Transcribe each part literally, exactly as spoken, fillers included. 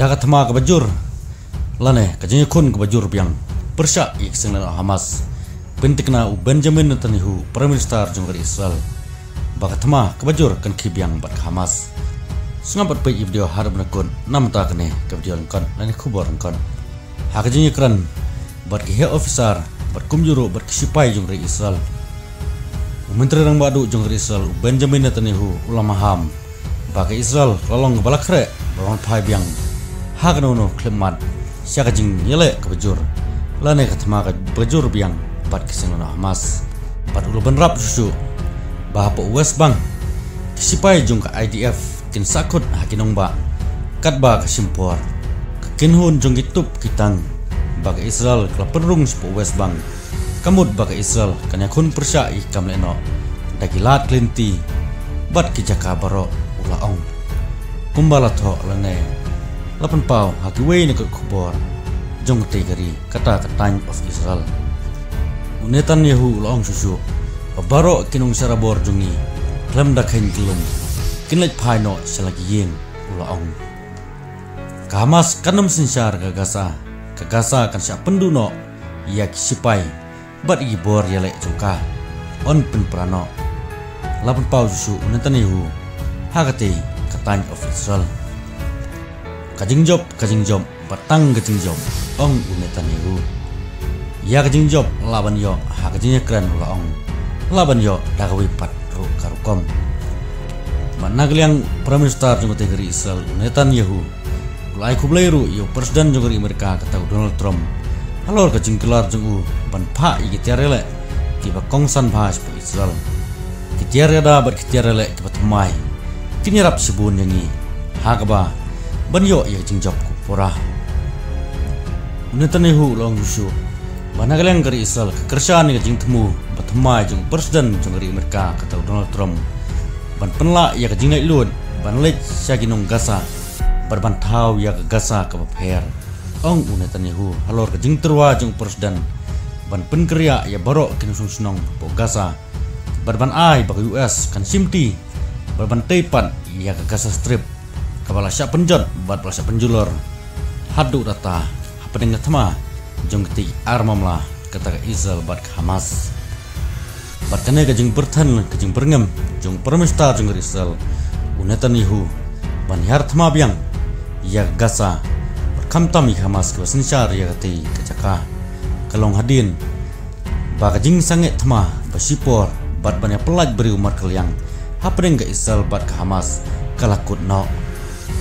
Ïa ka thma kaba jur lane ka jingïakhun kaba jur biang pyrshah ïa ka seng lehnoh Hamas, pyntikna u Benjamin Netanyahu, Prime Minister jong ka ri Israel, ba ka thma kaba jur kan khie biang bad ka Hamas. Sngap bad peit ïa ka video haduh ban kut, namar kane ka video lyngkot lane khubor lyngkot. Ha ka jingïakren bad ki heh officer bad kumjuh ruh bad ki sipai jong ka ri Israel, u Myntri Rangbah Duh jong ka ri Israel, u Benjamin Netanyahu, u la maham ba ka Israel ka la long kaba la khreh ban phai biang ha kano kano ka khyllipmat sha ka jingïaleh kaba jur lane ka thma kaba jur biang bad ka seng lehnoh Hamas. Bad u la bynrap shuh shuh ba hapoh West Bank ki sipai jong ka I D F kin sahkut ha ki nongbah katba ka shim por. Ka kynhun jong ki tup ki tang ba ka Israel ka la pynrung shapoh West Bank, ka mut ba ka Israel kan ïakhun pyrshah ïa ki kam lehnoh da ki lad ki lynti bad ki jaka baroh, u la ong. Kumba la thoh lane la pynpaw ha kiwei na ki khubor jong katei ka ri, kata ka Times of Israel, u Netanyahu u la ong shuh shuh ba baroh ki nongshah bor jong ngi khlem da kheiñ ki lum kin leit phai noh sha la ki ïing, u la ong. Ka Hamas kan ym synshar ka Gaza, ka Gaza kan shah pynduh noh ïa ki sipai bad ïa ki bor ïaleh jong ka, yn pynpra noh, la pynpaw shuh shuh u Netanyahu ha katei ka Times of Israel. Ka jingjop, ka jingjop bad tang ka jingjop, ong u Netanyahu. Ïa ka jingjop lah ban ïoh ha ka jingïakren, u la ong, lah ban ïoh da kawei pat ruh ka rukom. Bad na ka liang Prime Minister jong katei ka ri Israel, u Netanyahu, u la ai khublei ruh ïa u President jong ka ri Amerika, kata u Donald Trump, halor ka jingkular jong u ban phah ïa ki tiar ïaleh kiba kongsan bha shapoh Israel. Ki tiar ïada bad ki tiar ïaleh kiba thymmai kin ïarap shibun ïa ngi ha kaba ban ïoh ïa ka jingjop kaba pura. U Netanyahu u la ong shuh shuh ba na ka liang ka ri Israel ka kyrshan ïa ka jingthmu ba thymmai jong u President jong ka ri Amerika, kata u Donald Trump, ban pynlah ïa ka jinglaitluid ban leit sha ki nong Gaza bad ban thaw ïa ka Gaza kaba pher, ong u Netanyahu, halor ka jingtyrwa jong u President ban pynkyrïah ïa baroh ki nongshong shnong hapoh Gaza bad ban ai ba ka U S kan shimti bad ban tei pat ïa ka Gaza Strip, kaba la shah pynjot bad ba la shah pynjulor haduh katta hapdeng ka thma jong kitei ki ar mamla, kata ka Israel bad ka Hamas. Bad kane ka jingpyrthen ka jingpyrngem jong u Prime Minister jong ka ri Israel, u Netanyahu, ban hiar thma biang ïa ka Gaza bad khamtam ïa ka Hamas kiba synshar ïa katei ka jaka, ka long hadien ba ka jingsangeh thma ba shipor bad ban ïa pyllait briew markylliang hapdeng ka Israel bad ka Hamas ka la kut noh.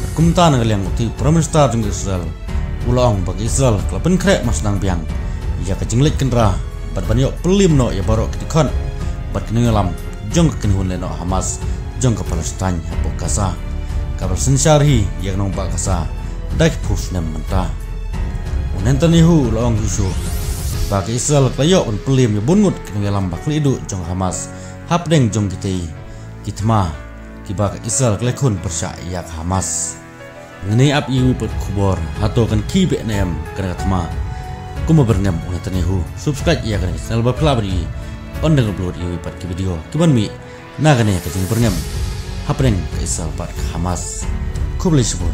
Bad kumta na ka liang utei u Prime Minister jong ka Israel u la ong ba ka Israel ka la pynkhreh marshnang biang ïa ka jingleit kynra bad ban ïoh pynliem noh ïa baroh ki dkhot bad ki nongïalam jong ka kynhun lehnoh Hamas jong ka Palestine hapoh Gaza, kaba la synshar hi ïa ka nongbah Gaza da ki phew snem mynta. U Netanyahu u la ong shuh shuh ba ka Israel ka la ïoh ban pynliem ïa bun ngut ki nongïalam ba khlem duh jong ka Hamas hapdeng jong kitei ki thma kiba ka Israel ka la ïakhun pyrshah ïa ka Hamas. Ngin ïa ap ïa iwei pat khubor, hato kan khie beit ne em kane ka thma. Kumba byrngem u Netanyahu, subscribe ïa kane ka channel ba phi lah ban ïohi ban dang upload ïa iwei pat ki video kiban mih na kane ka jingbyrngem hapdeng ka Israel bad ka Hamas. Khublei shibun.